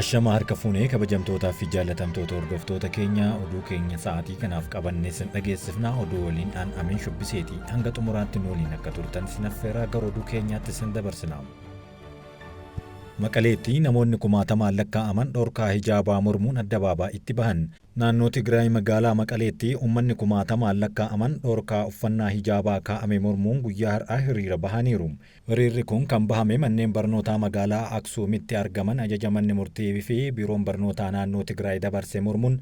Ashama harka fuunee kabajamtootaa fi jaallatamtoota hordoftoota keenya, oduu keenya sa'aatii kanaaf qabannee sin dhageessifna. Oduu waliin aan Amiin Shubbiseeti. Hanga xumuraatti nu waliin akka turtan sin affeeraa, gara oduu keenyaatti sin dabarsina. Maqaleetti namoonni kumaatamaan lakkaa'aman dhorkaa hijaabaa mormuun addabaabaa itti bahan. Naannoo Tigraay magaalaa Maqaleetti uummanni kumaatamaan lakkaa'aman dhorkaa uffannaa hijaabaa kaa'ame mormuun guyyaa har'aa hiriira bahaniiru. Hiriirri kun kan bahame manneen barnootaa magaalaa Aksuumitti argaman ajaja manni murtii fi biiroon barnootaa naannoo Tigraay dabarse mormuun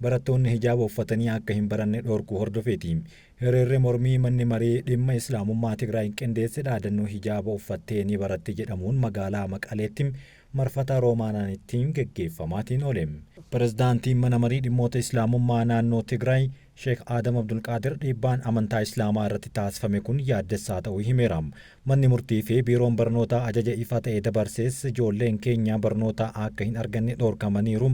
barattoonni hijaaba uffatanii akka hin baranne dhorkuu hordofeeti. Hiriirri mormii manni marii dhimma Islaamummaa Tigraay qindeesse dhaadannoo "Hijaaba uffattee ni baratti" jedhamuun magaalaa Maqaleetti marfata Roomaanaanitti geggeeffamaatiin oole. Pirezidaantiin mana marii dhimmoota Islaamummaa naannoo Tigraay Sheek Adam Abdulqaadir dhiibbaan amantaa Islaamaa irratti taasifame kun yaaddessaa ta'uu himeera. Manni murtii fi biiroon barnootaa ajaja ifa ta'e dabarsees ijoolleen keenya barnoota akka hin arganne dhorkamaniiru.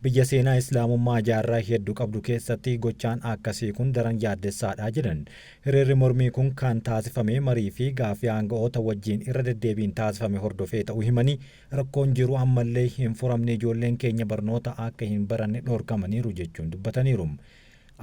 Biyya seenaa Islaamummaa jaarraa hedduu qabdu keessatti gochaan akkasii kun daran yaaddessaadha jedhan. Hiriirri mormii kun kan taasifame marii fi gaaffii aanga'oota wajjin irra deddeebiin taasifame hordofee ta'uu himanii, rakkoon jiru ammallee hin furamne, ijoolleen keenya barnoota akka hin baranne dhorkamaniiru jechuun dubbataniiru.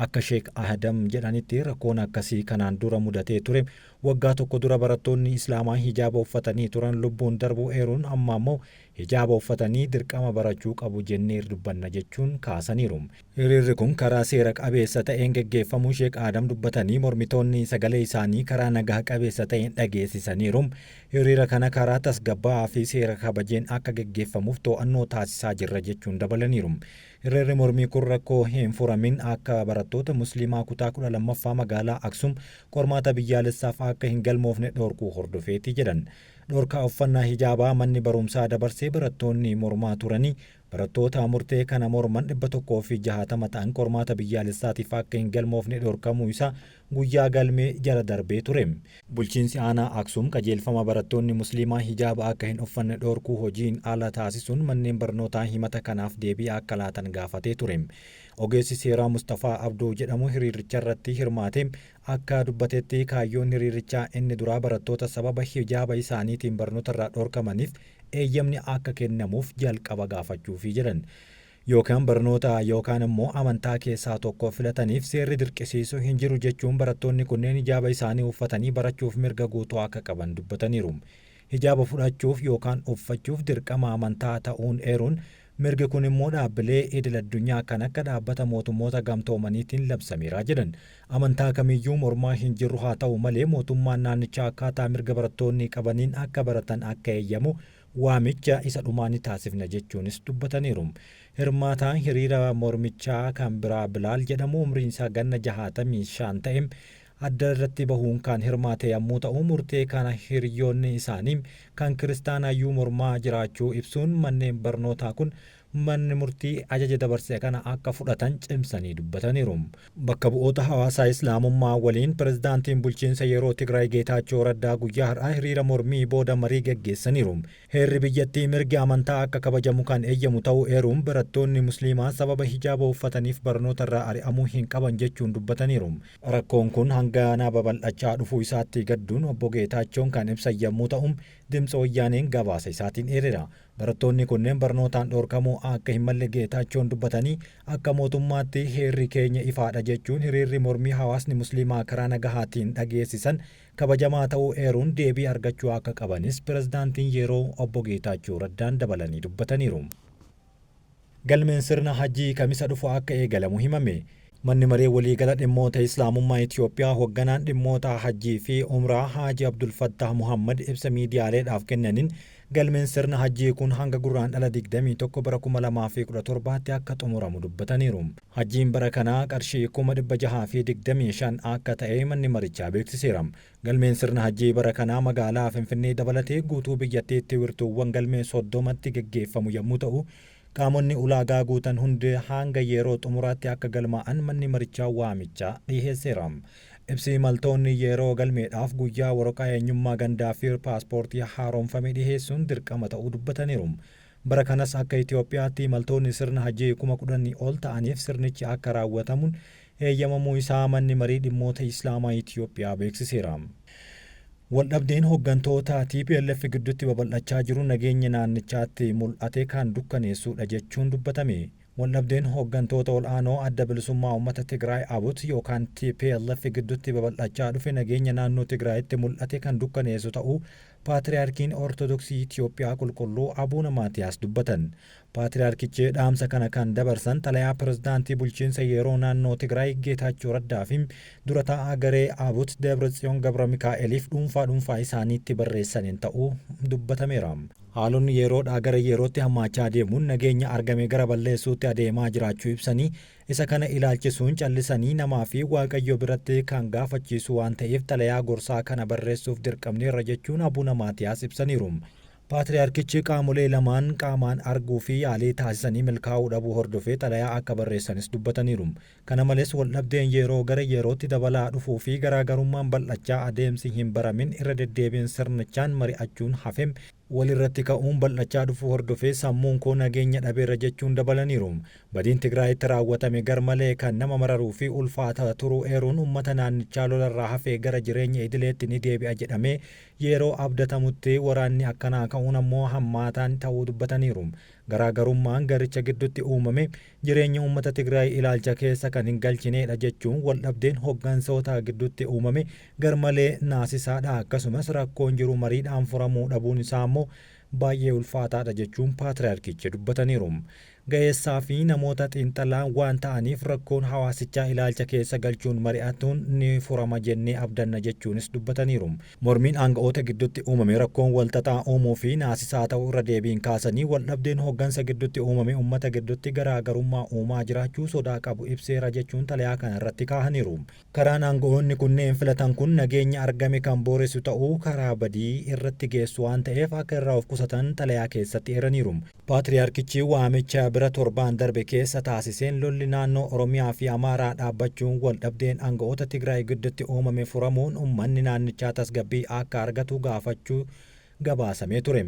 Akka Sheek Ahadam jedhanitti, rakkoon akkasii kanaan dura mudatee ture. Waggaa tokko dura barattoonni Islaamaa hijaaba uffatanii turan lubbuun darbuu eeruun, amma ammoo hijaaba uffatanii dirqama barachuu qabu jennee dubbanna jechuun kaasaniiru. Hiriirri kun karaa seera qabeessa ta'een geggeeffamuu Sheek Adam dubbatanii, mormitoonni sagalee isaanii karaa nagaa qabeessa ta'een dhageessisaniiru. Hiriira kana karaa tasgabbaa'aa fi seera kabajeen akka geggeeffamuuf to'annoo taasisaa jirra jechuun dabalaniiru. Hiriirri mormii kun rakkoo hin furamin akka barattoota Musliimaa kutaa 12ffaa magaalaa Aksum qormaata biyyaalessaaf akka hin galmoofne dhorkuu hordofeeti jedhan. Dhorkaa uffannaa hijaabaa manni barumsaa dabarsee barattoonni mormaa turanii, barattoota murtee kana morman 160 ta'an qormaata biyyaalessaatiif akka hin galmoofne dhorkamuu isaa guyyaa galmee jala darbee ture. Bulchiinsi aanaa Aksum qajeelfama barattoonni Musliimaa hijaaba akka hin uffanne dhorkuu hojiin ala taasisuun manneen barnootaa himata kanaaf deebii akka laatan gaafatee ture. Ogeessi seeraa Mustafaa Abduu jedhamu hiriiricha irratti hirmaate akka dubbatetti, kaayyoon hiriirichaa inni duraa barattoota sababa hijaaba isaaniitiin barnoota irraa dhorkamaniif eeyyamni akka kennamuuf jalqaba gaafachuufi jedhan. Yookaan barnoota yookaan immoo amantaa keessaa tokko filataniif seerri dirqisiisu hin jiru jechuun, barattoonni kunneen hijaaba isaanii uffatanii barachuuf mirga guutuu akka qaban dubbataniiru. Hijaaba fudhachuuf yookaan uffachuuf dirqama amantaa ta'uun eeruun, mirgi kun immoo dhaabbilee idil addunyaa kan akka Dhaabbata Mootummoota Gamtoomaniitiin labsameera jedhan. Amantaa kamiyyuu mormaa hin jirru, haa ta'u malee mootummaan naannichaa akkaataa mirga barattoonni qabaniin akka baratan akka eeyyamu waamicha isa dhumaa ni taasifna jechuunis dubbataniiru. Hirmaataan hiriira mormichaa kan biraa Bilaal jedhamu umriin isaa ganna 65 ta'e adda irratti bahuun kan hirmaate yommuu ta'u, murtee kana hiriyoonni isaanii kan kiristaanaayyuu mormaa jiraachuu ibsuun, manneen barnootaa kun manni murtii ajaja dabarse kana akka fudhatan cimsanii dubbataniiru. Bakka bu'oota hawaasaa Islaamummaa waliin pirezidaantiin bulchiinsa yeroo Tigraay Geetaachoo Raddaa guyyaa har'aa hiriira mormii booda marii geggeessaniiru. Heerri biyyattii mirgi amantaa akka kabajamu kan eeyyamu ta'uu eeruun, barattoonni Musliimaa sababa hijaaba uffataniif barnoota irraa ari'amuu hin qaban jechuun dubbataniiru. Rakkoon kun hanga babal'achaa dhufuu isaatti gadduun obbo Geetaachoon kan ibsan yommuu ta'u, Dimtsi Wayyaaneen gabaasa isaatiin eereera. Barattoonni kunneen barnootaan dhorkamuu akka hin malle Geetaachoon dubbatanii, akka mootummaatti heerri keenya ifaadha jechuun, hiriirri mormii hawaasni Musliimaa karaa nagahaatiin dhageessisan kabajamaa ta'uu eeruun, deebii argachuu akka qabanis pirezidaantiin yeroo obbo Geetaachoo Raddaan dabalanii dubbataniiru. Galmeen sirna hajjii Kamisa dhufu akka eegalamu himame. Manni maree waliigala dhimmoota Islaamummaa Itiyoophiyaa hoogganaan dhimmoota hajjii fi umraa Haaji Abdul Fattah Muhammad ibsa miidiyaaleedhaaf kennaniin, galmeen sirna hajjii kun hanga Gurraandhala 21 bara 2017tti akka xumuramu dubbataniiru. Hajjiin bara kanaa qarshii 625,000 akka ta'e manni marichaa beeksiseera. Galmeen sirna hajjii bara kanaa magaalaa Finfinnee dabalatee guutuu biyyattiitti wirtuuwwan galmee 30tti geggeeffamu yommuu ta'u, qaamonni ulaagaa guutan hundi hanga yeroo xumuraatti akka galmaa'an manni marichaa waamicha dhiheesseera. Ibsi imaltoonni yeroo galmeedhaaf guyyaa waraqaa eenyummaa gandaa fi paaspoortii haaromfame dhiheessuun dirqama ta'uu dubbataniiru. Bara kanas akka Itoophiyaatti imaltoonni sirna hajjii 10,000 ol ta'aniif sirnichi akka raawwatamuun eeyyamamuu isaa manni marii dhimmoota Islaamaa Itoophiyaa beeksiseera. Waldhabdeen hoggantoota TPLF gidduutti babal'achaa jiru nageenya naannichaatti mul'ate kan dukkaneessudha jechuun dubbatame. Waldhabdeen hoggantoota ol'aanoo Adda Bilisummaa Uummata Tigraay ABUT yookaan TPLF gidduutti babal'achaa dhufe nageenya naannoo Tigraayitti mul'ate kan dukkaneessu ta'uu Paatriyaarkiin Ortodoksii Itiyoophiyaa Qulqulluu Abuuna Maatiyaas dubbatan. Paatriyaarkichi dhaamsa kana kan dabarsan xalayaa pirezidaantii bulchiinsa yeroo naannoo Tigraay Geetaachoo Raddaa fi dura taa'aa garee ABUT Debratsiyoon Gabra Mikaa'eliif dhuunfaa dhuunfaa isaaniitti barreessaniin ta'uu dubbatameera. Haalonni yeroodhaa gara yerootti hammaachaa deemuun nageenya argame gara balleessuutti adeemaa jiraachuu ibsanii, isa kana ilaalchisuun callisanii namaa fi Waaqayyo biratti kan gaafachiisu waan ta'eef xalayaa gorsaa kana barreessuuf dirqamneerra jechuun Abuuna Maatiyaas ibsaniiru. Paatriyaarkichi qaamolee lamaan qaamaan arguu fi yaalii taasisanii milkaa'uu dhabuu hordofee xalayaa akka barreessanis dubbataniiru. Kana malees waldhabdeen yeroo gara yerootti dabalaa dhufuu fi garaagarummaan bal'achaa adeemsi hin baramin irra deddeebiin sirnichaan mari'achuun hafe walirratti ka'uun bal'achaa dhufuu hordofee sammuun koo nageenya dhabeera jechuun dabalaniiru. Badiin Tigraayitti raawwatame garmalee kan nama mararuu fi ulfaata turuu eeruun uummata naannichaa lolarraa hafee gara jireenya idileetti ni deebi'a jedhamee yeroo abdatamutti waraanni akkanaa ka'uun ammoo hammaataan ta'uu dubbataniiru. Garaagarummaan garicha gidduutti uumame jireenya uummata Tigraay ilaalcha keessa kan hin galchineedha jechuun waldhabdeen hoggansoota gidduutti uumame garmalee naasisaadha, akkasumas rakkoon jiru mariidhaan furamuu dhabuun isaa ammoo baay'ee ulfaataadha jechuun paatriyaarkichi dubbataniiru. Ga'eessaa fi namoota xiinxalaa waan ta'aniif rakkoon hawaasichaa ilaalcha keessa galchuun mari'atuun ni furama jennee abdanna jechuunis dubbataniiru. Mormiin aanga'oota gidduutti uumame rakkoon walxaxaa uumuu fi naasisaa ta'uu irra deebiin kaasanii waldhabdeen hoggansa gidduutti uumame uummata gidduutti garaagarummaa uumaa jiraachuu sodaa qabu ibseera jechuun xalayaa kana irratti kaahaniiru. Karaan aanga'oonni kunneen filatan kun nageenya argame kan booressu ta'uu karaa badii irratti geessu waan ta'eef akka irraa of qusatan xalayaa keessatti eeraniiru. Paatriyaarkichi waamicha bira torbaan darbe keessa taasiseen lolli naannoo Oromiyaa fi Amaaraa dhaabbachuun waldhabdeen aanga'oota Tigraay gidduutti uumame furamuun uummanni naannichaa tasgabbii akka argatu gaafachuu gabaasamee ture.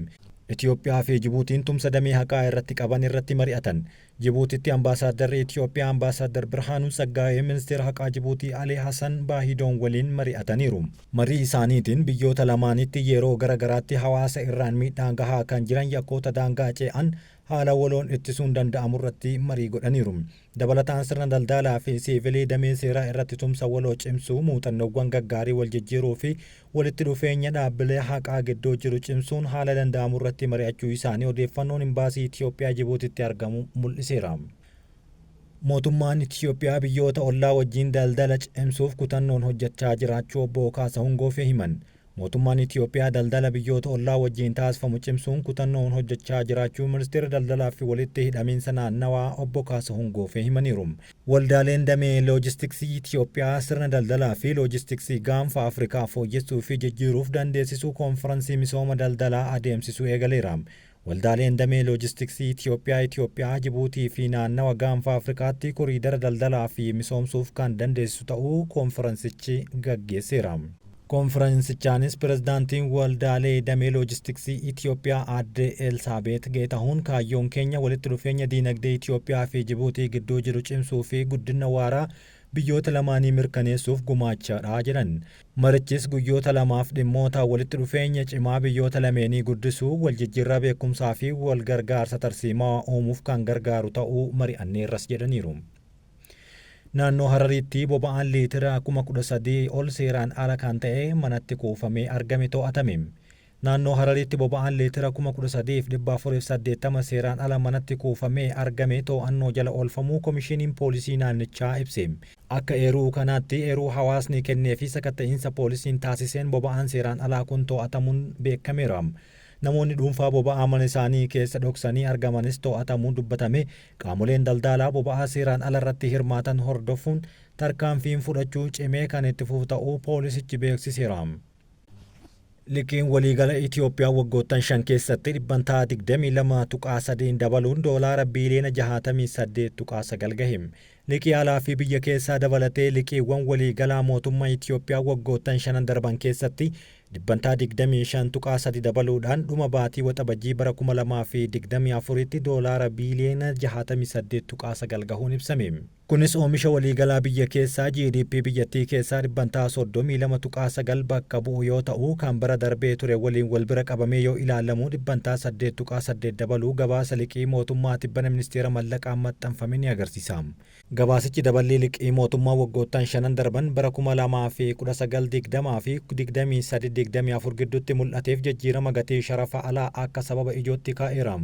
Itiyoophiyaa fi Jibuutiin tumsa damee haqaa irratti qaban irratti mari'atan. Jibuutitti ambaasaadarri Itiyoophiyaa Ambaasaaddar Birhaanuu Tsaggaayee ministeera haqaa Jibuutii Alii Hassan Baahidoon waliin mari'ataniiru. Marii isaaniitiin biyyoota lamaanitti yeroo gara garaatti hawaasa irraan miidhaan gahaa kan jiran yakkoota daangaa ce'an haala waloon ittisuun danda'amu irratti marii godhaniiru. Dabalataan sirna daldalaa fi siivilii damee seeraa irratti tumsa waloo cimsuu, muuxannoowwan gaggaarii wal jijjiiruu fi walitti dhufeenya dhaabbilee haqaa gidduu jiru cimsuun haala danda'amu irratti mari'achuu isaanii odeeffannoon imbaasii Itiyoophiyaa Jibuutitti argamu mul'iseera. Mootummaan Itiyoophiyaa biyyoota ollaa wajjin daldala cimsuuf kutannoon hojjechaa jiraachuu obbo Kaasahun Goofee himan. Mootummaan Itiyoophiyaa daldala biyyoota ollaa wajjin taasifamu cimsuun kutannoon hojjechaa jiraachuu ministeera daldalaa fi walitti hidhamiinsa naannawaa obbo Kaasahun Goofee himaniiru. Waldaaleen damee loojistiksii Itiyoophiyaa sirna daldalaa fi loojistiksii gaanfa Afrikaa fooyyessuu fi jijjiiruuf dandeessisuu koonfiransii misooma daldalaa adeemsisuu eegaleera. Waldaaleen damee loojistiksii Itiyoophiyaa Itiyoophiyaa, Jibuutii fi naannawa gaanfa Afrikaatti koriidara daldalaa fi misoomsuuf kan dandeessisu ta'uu koonfiransichi gaggeesseera. Koonfiransichaanis pirezidaantiin waldaalee damee loojistiksii Itiyoophiyaa aadde Elsaabeet Geetahuun kaayyoon keenya walitti dhufeenya diinagdee Itiyoophiyaa fi Jibuutii gidduu jiru cimsuu fi guddina waaraa biyyoota lamaanii mirkaneessuuf gumaachaadha jedhan. Marichis guyyoota lamaaf dhimmoota walitti dhufeenya cimaa biyyoota lameenii guddisuu, waljijjiirraa beekumsaa fi wal gargaarsa tarsiimaa uumuuf kan gargaaru ta'uu mari'anneerras jedhaniiru. Naannoo Harariitti boba'aan liitira 13,000 ol seeraan ala kan ta'e manatti kuufamee argame to'atame. Naannoo Harariitti boba'aan liitira 13,480 seeraan ala manatti kuufamee argame to'annoo jala oolfamuu Komishiniin Poolisii naannichaa ibse. Akka eeruu kanaatti eeruu hawaasni kennee fi sakatta'iinsa poolisiin taasiseen boba'aan seeraan alaa kun to'atamuun beekameera. Namoonni dhuunfaa boba'aa mana isaanii keessa dhoksanii argamanis to'atamuun dubbatame. Qaamoleen daldalaa boba'aa seeraan ala irratti hirmaatan hordofuun tarkaanfiin fudhachuu cimee kan itti fufu ta'uu poolisichi beeksiseera. Liqiin waliigala Itiyoophiyaa waggoottan 5 keessatti dhibbantaa 22.3 dabaluun doolaara biiliyoona 68.9 gahe. Liqii alaa fi biyya keessaa dabalatee liqiiwwan waliigalaa mootummaa Itiyoophiyaa waggoottan 5 darban keessatti Dhibbantaa 25.3 dabaluudhaan dhuma baatii Waxabajjii bara 2024tti doolaara biiliyoona 68.9 gahuun ibsame. Kunis oomisha waliigalaa biyya keessaa GDP biyyattii keessaa dhibbantaa 32.9 bakka bu'u yoo ta'u, kan bara darbee ture waliin wal bira qabamee yoo ilaalamu dhibbantaa 8.8 dabaluu gabaasa liqii mootummaa tibbana ministeera mallaqaan maxxanfame ni agarsiisa. Gabaasichi daballii liqii mootummaa waggoottan shanan darban bara 2019 20 fi 23 24 gidduutti mul'ateef jijjiirama gatii sharafa alaa akka sababa ijootti kaa'eera.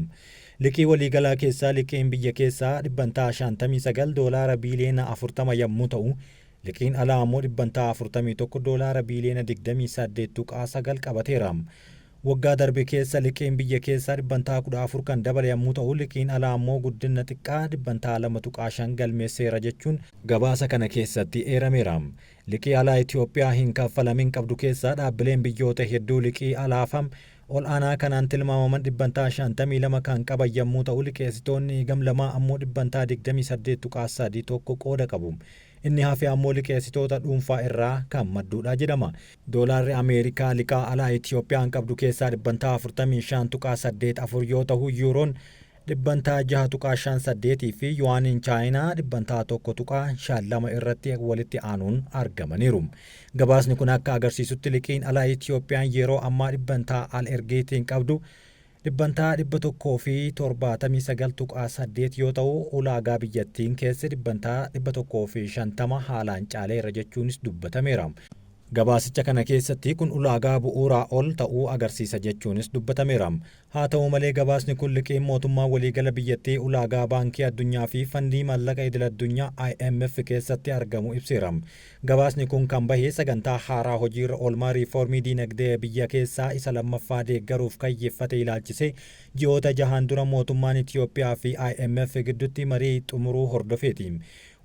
Liqii waliigalaa keessaa liqiin biyya keessaa dhibbantaa 59 doolaara biiliyoona 40 yommuu ta'u, liqiin alaa ammoo dhibbantaa 41 doolaara biiliyoona 28.9 qabateera. Waggaa darbe keessa liqiin biyya keessaa dhibbantaa 14 kan dabale yommuu ta'u, liqiin alaa ammoo guddina xiqqaa dhibbantaa 2.5 galmeesseera jechuun gabaasa kana keessatti eerameera. Liqii alaa Itoophiyaa hin kaffalamin qabdu keessaa dhaabbileen biyyoota hedduu liqii alaafam ol aanaa kanaan tilmaamaman dhibbantaa 52 kan qaban yommuu ta'u, liqeessitoonni gam lamaa ammoo dhibbantaa 28.31 qooda qabu. Inni hafe ammoo liqeessitoota dhuunfaa irraa kan madduudha jedhama. Doolaarri Ameerikaa liqaa alaa Itoophiyaan qabdu keessaa dhibbantaa 45.84 yoo ta'u, yuuroon dhibbantaa 6.58 fi yuwaaniin Chaayinaa dhibbantaa 1.52 irratti walitti aanuun argamaniiru. Gabaasni kun akka agarsiisutti liqiin alaa Itoophiyaan yeroo ammaa dhibbantaa al ergeetiin qabdu dhibbantaa 179.8 yoo ta'u, ulaagaa biyyattiin keessa dhibbantaa 150 haalaan caaleera jechuunis dubbatameera. Gabaasicha kana keessatti kun ulaagaa bu'uuraa ol ta'uu agarsiisa jechuunis dubbatameera. Haa ta'u malee, gabaasni kun liqiin mootummaa waliigala biyyattii ulaagaa Baankii Addunyaa fi Fandii Maallaqa Idil Addunyaa IMF keessatti argamu ibseera. Gabaasni kun kan bahe sagantaa haaraa hojiirra oolmaa riifoormii diinagdee biyya keessaa isa lammaffaa deeggaruuf kayyeeffate ilaalchisee ji'oota jahaan dura mootummaan Itoophiyaa fi IMF gidduutti marii xumuruu hordofeeti.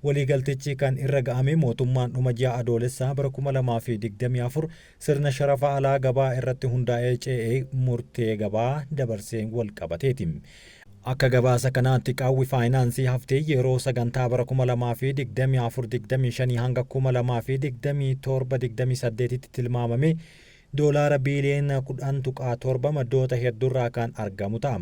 Waliigaltichi kan irra ga'ame mootummaan dhuma ji'a Adoolessaa bara 2024 sirna sharafa alaa gabaa irratti hundaa'ee ce'ee murtee gabaa dabarseen wal qabateeti. Akka gabaasa kanaatti qaawwi faayinaansii haftee yeroo sagantaa bara 2024-25 hanga 2027-28tti tilmaamame doolaara biiliyoona 10.7 maddoota hedduurraa kan argamu ta'a.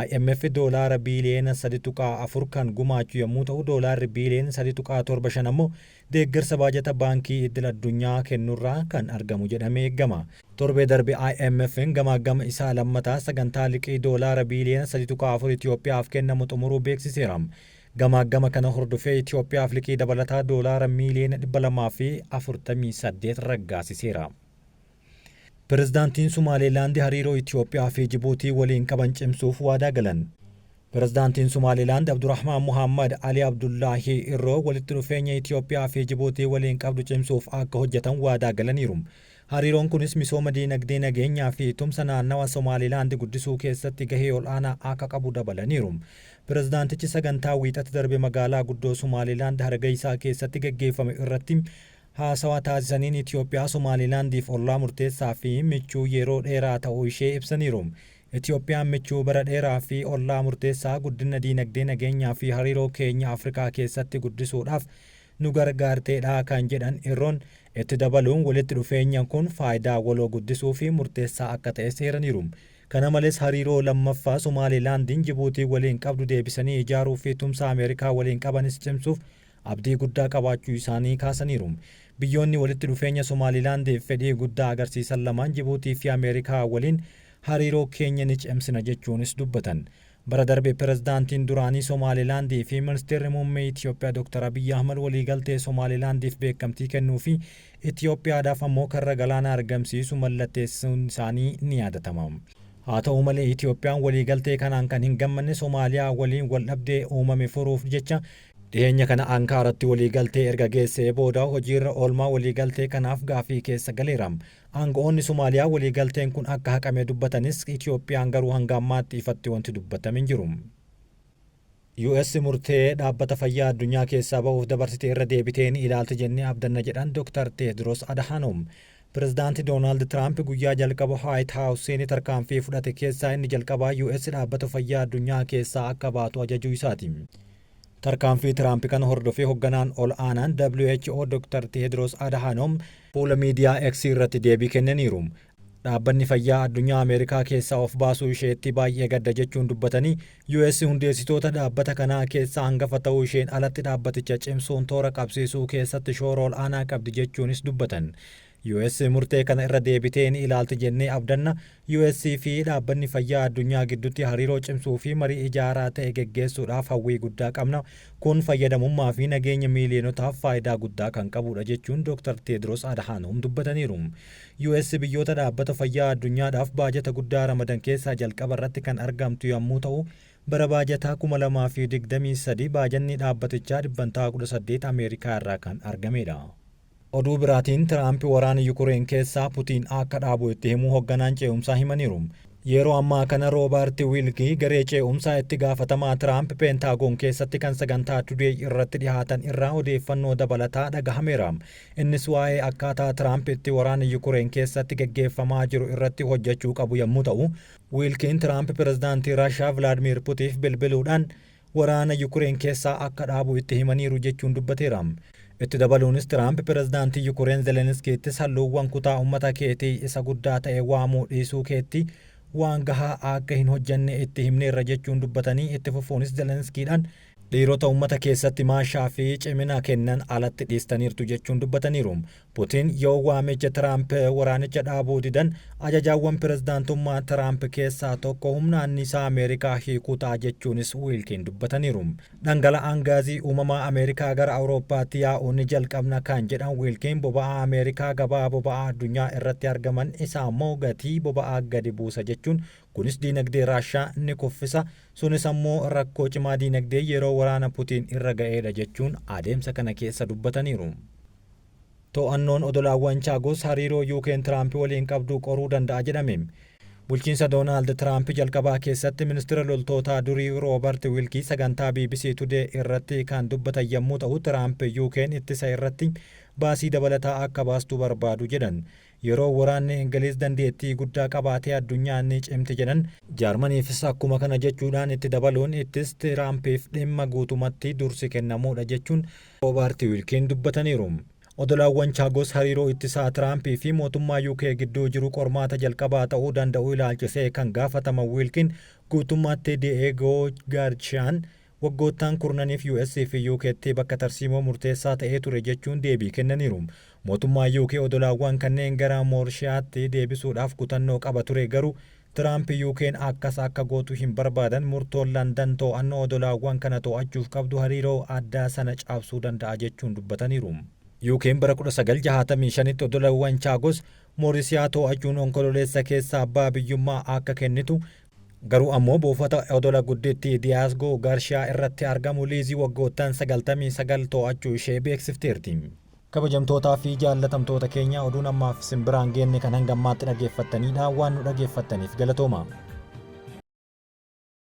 IMF doolaara biiliyoona 3.4 kan gumaachu yommuu ta'u, doolaarri biiliyoona 3.75 ammoo deeggarsa baajata Baankii Idil Addunyaa kennurraa kan argamu jedhamee eegama. Torbee darbe IMF'n gamaagama isaa lammataa sagantaa liqii doolaara biiliyoona 3.4 Itoophiyaaf kennamu xumuruu beeksiseera. Gamaagama kana hordofee Itoophiyaaf liqii dabalataa doolaara miiliyoona 248 raggaasiseera. Pirezidaantiin Sumaaleelaandi hariiroo Itoophiyaa fi Jibuutii waliin qaban cimsuuf waadaa galan. Pirezidaantiin Sumaaleelaand Abdurrahmaan Muhammad Ali Abdullaahii Irroo walitti dhufeenya Itoophiyaa fi Jibuutii waliin qabdu cimsuuf akka hojjetan waadaa galaniiru. Hariiroon kunis misooma diinagdee, nageenyaa fi tumsa naannawa Somaalilaand guddisuu keessatti gahee ol'aanaa akka qabu dabalaniiru. Pirezidaantichi sagantaa Wiixata darbe magaalaa guddoo Somaalilaand Hargeysaa keessatti gaggeeffame irratti haasawaa taasisaniin Itoophiyaa Somaalilaandiif ollaa murteessaa fi michuu yeroo dheeraa ta'uu ishee ibsaniiru. Itoophiyaan michuu bara dheeraa fi ollaa murteessaa guddina diinagdee, nageenyaa fi hariiroo keenya Afrikaa keessatti guddisuudhaaf nu gargaarteedha kan jedhan Irroon, itti dabaluun walitti dhufeenya kun faayidaa waloo guddisuu fi murteessaa akka ta'e seeraniiru. Kana malees hariiroo lammaffaa Somaalilaandiin Jibuutii waliin qabdu deebisanii ijaaruu fi tumsa Ameerikaa waliin qabanis cimsuuf abdii guddaa qabaachuu isaanii kaasaniiru. Biyyoonni walitti dhufeenya Somaalilaandiif fedhii guddaa agarsiisan lamaan Jibuutii fi Ameerikaa waliin hariiroo keenya ni cimsina jechuunis dubbatan. Bara darbe pirezidaantiin duraanii Somaalilaandii fi ministeerri muummee Itoophiyaa Dr. Abiyyi Ahmad waliigaltee Somaalilaandiif beekamtii kennuu fi Itoophiyaadhaaf ammoo karra galaanaa argamsiisu mallatteessuun isaanii ni yaadatama. Haa ta'u malee, Itoophiyaan waliigaltee kanaan kan hin gammanne Somaaliyaa waliin wal dhabdee uumame furuuf jecha dhiyeenya kana Ankaaratti waliigaltee erga geessee booda hojiirra oolmaa waliigaltee kanaaf gaafii keessa galeera. Aango'oonni Somaaliyaa waliigalteen kun akka haqame dubbatanis, Itoophiyaan garuu hanga ammaatti ifatti wanti dubbatame hin jiru. US murtee Dhaabbata Fayyaa Addunyaa keessaa ba'uuf dabarsite irra deebitee ni ilaalti jennee abdanna jedhan Dr. Teedros Adhanom. Pirezidaanti Doonaald Tiraamp guyyaa jalqaba White House seenee tarkaanfii fudhate keessaa inni jalqabaa US Dhaabbata Fayyaa Addunyaa keessaa akka baatu ajajuu isaati. Tarkaanfii Tiraamp kana hordofee hogganaan ol aanaan WHO Dr. Teedros Adhanom fuula miidiyaa X irratti deebii kennaniiru. Dhaabbanni Fayyaa Addunyaa Ameerikaa keessaa of baasuu isheetti baay'ee gadda jechuun dubbatanii, US hundeessitoota dhaabbata kanaa keessaa hangafa ta'uu isheen alatti dhaabbaticha cimsuun toora qabsiisuu keessatti shoora ol'aanaa qabdi jechuunis dubbatan. US murtee kana irra deebitee ni ilaalti jennee abdanna. US fi Dhaabbanni Fayyaa Addunyaa gidduutti hariiroo cimsuu fi marii ijaaraa ta'e geggeessuudhaaf hawwii guddaa qabna. Kun fayyadamummaa fi nageenya miiliyonotaaf faayidaa guddaa kan qabudha jechuun Dr. Teedros Adhanom dubbataniiru. US biyyoota Dhaabbata Fayyaa Addunyaadhaaf baajata guddaa ramadan keessaa jalqaba irratti kan argamtu yommuu ta'u, bara baajataa 2023 baajanni dhaabbatichaa dhibbantaa 18 Ameerikaa irraa kan argamedha. Oduu biraatiin, Tiraamp waraana Yukureen keessaa Putiin akka dhaabu itti himuu hoogganaan ce'umsaa himaniiru. Yeroo ammaa kana Roobarti Wiilkii, garee ce'umsaa itti gaafatamaa Tiraamp, Peentaagoon keessatti kan sagantaa Today irratti dhihaatan irraa odeeffannoo dabalataa dhagahameera. Innis waa'ee akkaataa Tiraamp itti waraana Yukureen keessatti geggeeffamaa jiru irratti hojjechuu qabu yommuu ta'u, Wiilkiin Tiraamp pirezidaantii Raashaa Vilaadimiir Putiif bilbiluudhaan waraana Yukureen keessaa akka dhaabu itti himaniiru jechuun dubbateera. Itti dabaluunis, Tiraamp pirezidaantii Yukureen Zelenskiittis halluuwwan kutaa uummata keetii isa guddaa ta'e waamuu dhiisuu keetti waan gahaa akka hin hojjenne itti himneerra jechuun dubbatanii, itti fufuunis Zelenskiidhaan dhiirota uummata keessatti maashaa fi cimina kennan alatti dhiistaniirtu jechuun dubbataniiru. Putiin yoo waamicha Tiraamp waraanicha dhaabuu didan, ajajaawwan pirezidaantummaa Tiraamp keessaa tokko humna anniisaa Ameerikaa hiikuu ta'a jechuunis Wiilkiin dubbataniiru. Dhangala'aan gaazii uumamaa Ameerikaa gara Awurooppaatti yaa'uu ni jalqabna kan jedhan Wiilkiin, boba'aa Ameerikaa gabaa boba'aa addunyaa irratti argaman isaa immoo gatii boba'aa gadi buusa jechuun, kunis diinagdee Raashaa ni kuffisa, sunis ammoo rakkoo cimaa diinagdee yeroo waraana Putiin irra ga'eedha jechuun adeemsa kana keessa dubbataniiru. To'annoon odolaawwan Chaagos hariiroo UK'n Tiraamp waliin qabdu qoruu danda'a jedhame. Bulchiinsa Doonaald Tiraamp jalqabaa keessatti ministeera loltootaa durii Roobert Wiilkii sagantaa BBC Today irratti kan dubbatan yommuu ta'u, Tiraamp UK'n ittisa irratti baasii dabalataa akka baastu barbaadu jedhan. Yeroo waraanni Ingiliiz dandeettii guddaa qabaatee addunyaan ni cimti jedhan. Jaarmaniifis akkuma kana jechuudhaan itti dabaluun, ittis Tiraampiif dhimma guutumatti dursi kennamuudha jechuun Roobert Wiilkiin dubbataniiru. Odolaawwan Chaagos hariiroo ittisaa Tiraampii fi mootummaa UK gidduu jiru qormaata jalqabaa ta'uu danda'u ilaalchisee kan gaafataman Wiilkiin, guutummaatti Diego Garciyaan waggoottan kurnaniif US fi UKtti bakka tarsiimoo murteessaa ta'ee ture jechuun deebii kennaniiru. Mootummaa UK odolaawwan kanneen gara Moorishiyaatti deebisuudhaaf kutannoo qaba ture, garuu Tiraamp UK'n akkas akka gootu hin barbaadan. Murtoon Landan to'annoo odolaawwan kana to'achuuf qabdu hariiroo addaa sana cabsuu danda'a jechuun dubbataniiru. UK'n bara 1965tti odolawwan Chaagos Moorisiyaa to'achuun Onkololeessa keessa abbaa biyyummaa akka kennitu, garuu ammoo buufata odola guddittii Diyaasgoo Garshiyaa irratti argamu liizii waggoottan 99 to'achuu ishee beeksifteerti. Kabajamtootaa fi jaallatamtoota keenya, oduun ammaaf isin biraan geenne kan hanga ammaatti dhageeffattanidha. Waan nu dhageeffattaniif galatooma.